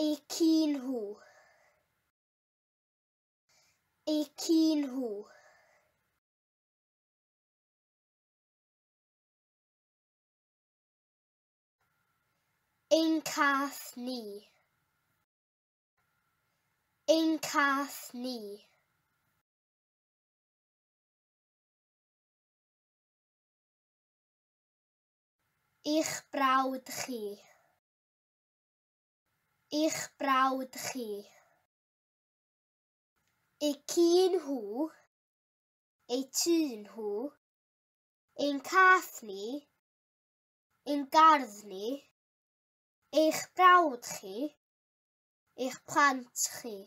Eu ci nhw. Eu ci nhw. Ein cath ni. Ein cath ni. Eich brawd chi. Eich brawd chi. Eu ci nhw. Eu tŷ nhw. Ein cath ni. Ein gardd ni. Eich brawd chi. Eich plant chi.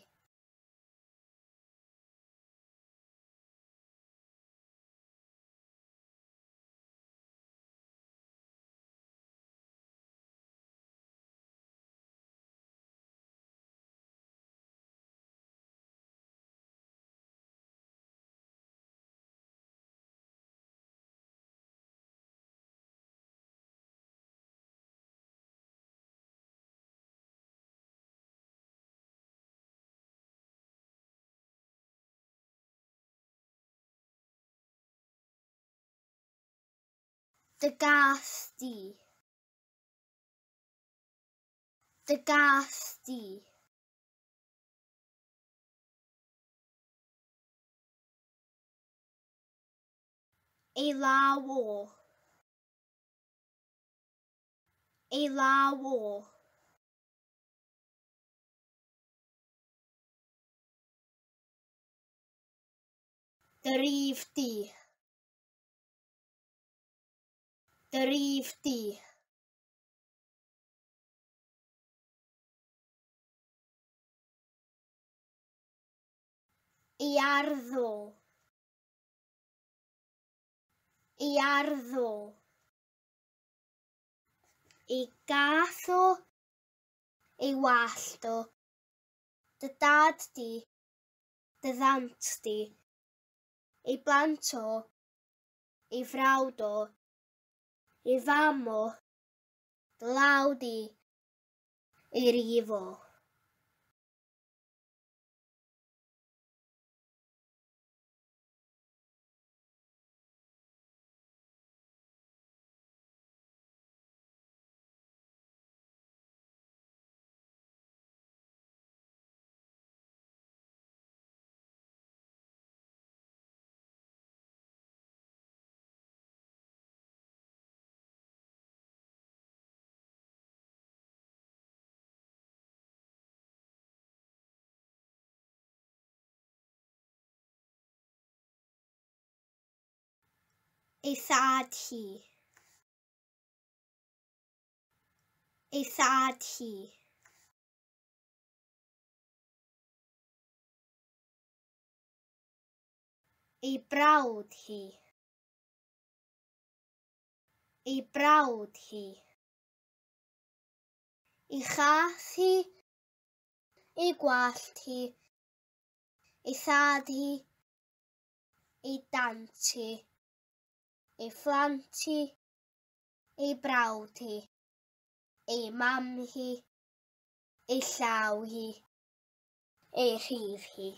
Dy gath di. Dy gath di. Ei law o. Ei law o. Dy rif di. Dy rif di. Ei ardd o. Ei ardd o. Ei gath o. Ei wallt o. Dy dad di. Dy ddant di. Ei blant o. Ei frawd o. Ei fam o. Dy law di. Ei rif o. Ei thad hi. Ei thad hi. Ei brawd hi. Ei brawd hi. Ei chath hi. Ei gwallt hi. Ei thad hi. Ei dant hi. Ei phlant hi. Ei brawd hi. Ei mam hi. Ei llaw hi. Ei rhif hi.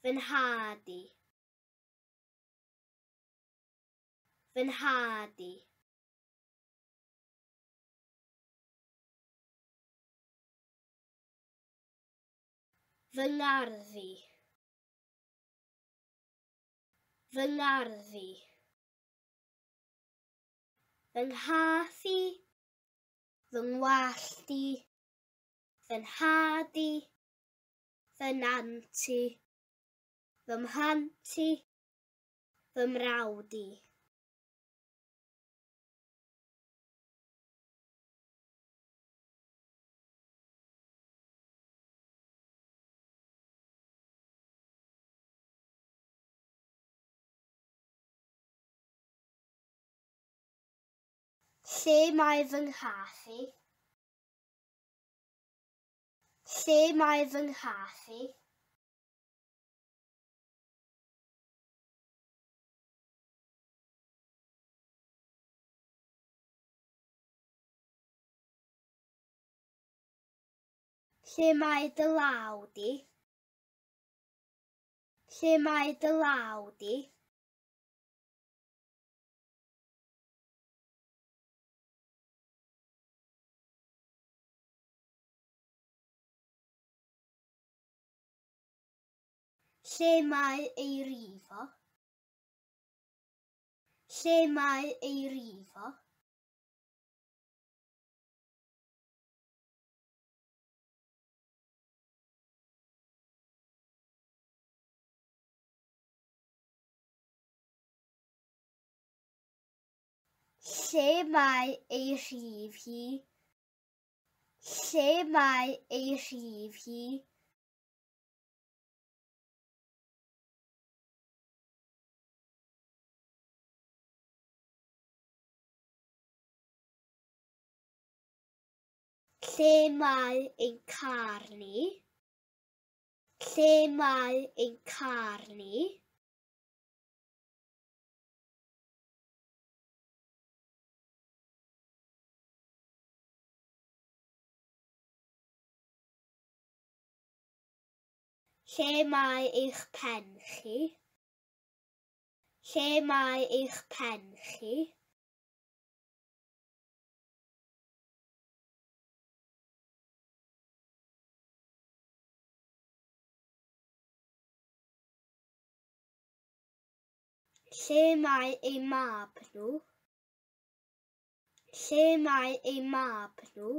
Fy nhad i. Fy nhad i. Fy ngardd i. Fy ngardd i. Fy nghath i. Fy ngwallt i. Fy nhad i. Fy nant i. Fy mhlant i. Fy mrawd i. Lle mae fy nghath i? Lle mae fy nghath i? Lle mae dy law di? Lle mae dy law di? Lle mae ei rif o? Lle mae ei rif o? Lle mae ei rhif hi? Lle mae ei rhif hi? Lle mae ein car ni? Lle mae ein car ni? Lle mae eich pen chi? Lle mae eich pen chi? Lle mae eu mab nhw? Lle mae eu mab nhw?